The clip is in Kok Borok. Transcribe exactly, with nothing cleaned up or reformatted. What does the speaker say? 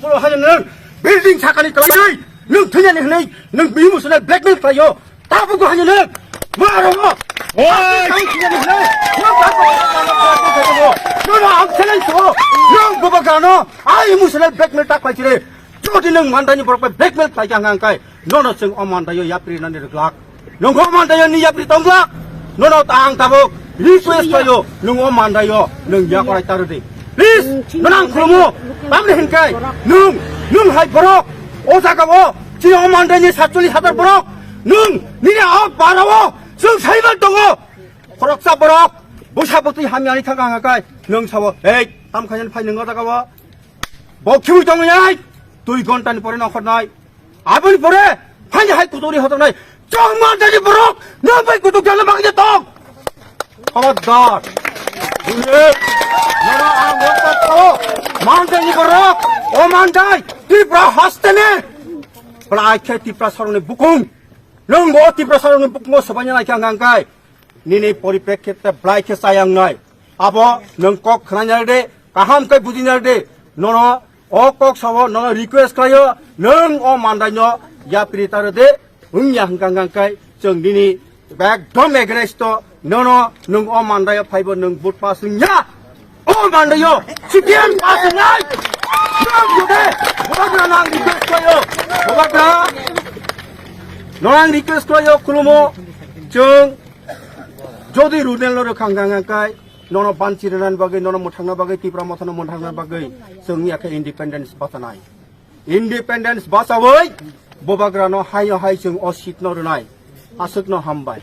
Boro hai nwng building sakani kwlai, nwng thwinani hwnwi nwng emotional blackmail khlaio. Tabuk hai nwng maro mo. Oi! Ang thwinani hwnwi nwng tabuk. Nono ang challenge kho. Nwng bobo gano ai emotional blackmail ta khlai chire. Jodi nwng Mandaini borok bai blackmail khlai kha hwnkha hwnkhe nono chwng o Mandaio yapri nani rwglak. Nwng o Mandaio ni yapri tonglak. Nono ta ang tabuk request khlaio, nwng o Mandaio nwng yakorai ta rwdi. Please, nono ang khulumo. Tamni hwnkhe nwng, nwng hai borok o jaga o chini o Mandaini satchollish hajar borok nwng nini o para o chwng saiman tongo. Khoroksa borok bwsa bwtwi hamyani thangkha hwnkha khe nwng sao, "Ei, tam khainani phai nwng o jaga o?" Bo khiui tongwi nai, dui ghonta ni pore nongkhornai. Aboni pore phai hai kuturi hotongnai. Chong Mandaini borok, nwng bai kutuk jana bagwi tong. Khabardar. Bule, nara ang wngkha to. Mandaini borok, o Mandai, Tripura hasteni. Bwlai khe Tiprasarokni bukung. Nwng bo Tiprasarokni bukungo swbaina nai khe ang ang kai. Nini poriprekkhe te bwlai khe chayangnai. Abo nwng kok khnaina de, kaham khe bujina de. Nono o kok sao, nono request khlaio, nwng o Mandaino yapri ta rwdi, wngya hwnkha hwnkha khe chwng nini ekdom against o, nono nwng o Mandaio phaibo nwng vote pass wngya. O Mandaio C P M pass wngnai. Nwng jode, Bubagra nang request khlaio. Bubagra, nono ang request khlaio, khulumo. Chwng jodi Runel no rwkha hwnkha hwnkha khe, nono banchi rwnani bagwi, nono mwthangna bagwi, Tipra Mothano mwthangna bagwi, chwng ya khe independence bachanai. Independence bachawi Bubagrano haino hai chwng o seat no rwnai. Aswkno hambai.